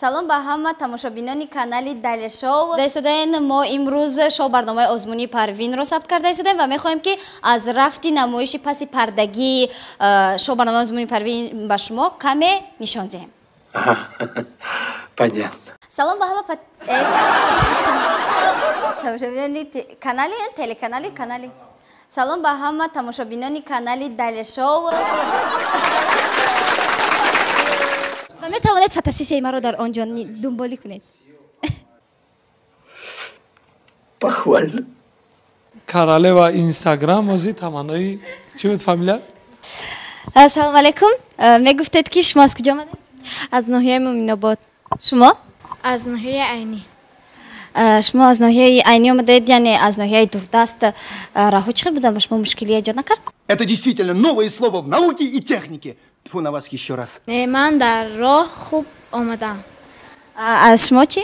Салом ба ҳама тамошобинони канали Далер Шоу. Даистодаен мо имрӯз шоу барномаи озмунии Парвинро сабт карда истодаем ва мехоҳем, ки аз рафти намоиши паси пардагии шоу барномаи озмунии Парвин ба шумо каме нишон диҳем. Понятно. Салом ба ҳама тамошобинони канали телеканали канали. Салом ба ҳама тамошобинони канали Далер Шоу. Ва метавонед фотосессияи маро дар он ҷо дунболӣ кунед. Похвально. Королева Инстаграм ози таманнои чӣ буд фамилия? Салом алейкум. Мегуфтед, ки шумо аз куҷо омадед? Аз ноҳияи Муминобод. Шумо? Аз ноҳияи Айнӣ. Шумо аз ноҳияи Айнӣ омадаед, яъне аз ноҳияи дурдаст. Раҳо чӣ хел буданд? Ба шумо мушкилӣ эҷод накард? Это действительно новое слово в науке и технике. Тьфу на вас еще раз. Не, ман дар роҳ хуб омадам. Аз шумо чӣ?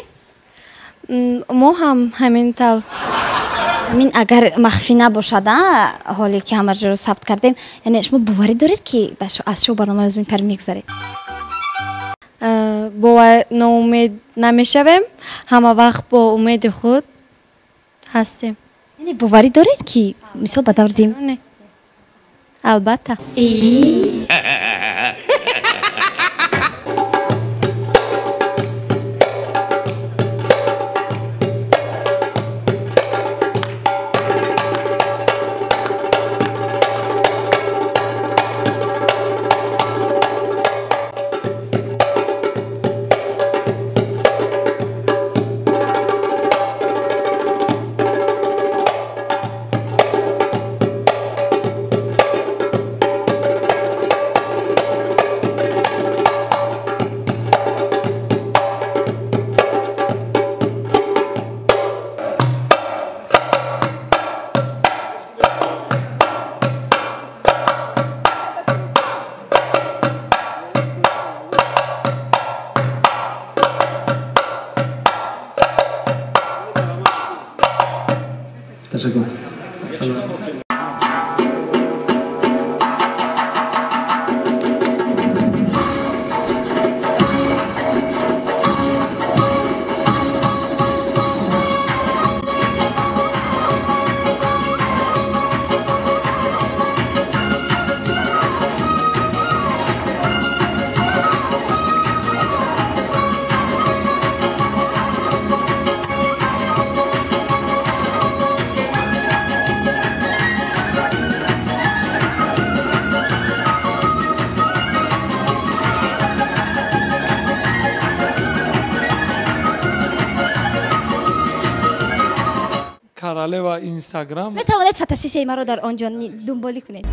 Мо ҳам ҳамин тавр. Ҳамин агар махфӣ набошад, ҳоле ки ҳама ҷоро сабт кардем, яъне шумо боварӣ доред, ки аз шоу барномаи озмуни Парвин мегузаред? Бовар ноумед намешавем, ҳама вақт бо умеди худ ҳастем. Яъне боварӣ доред, ки мисол ба давр дим? Не, албатта. Ташаккур. Королева Инстаграм. Метавонед фотосессияи маро дар он ҷо дунболӣ кунед.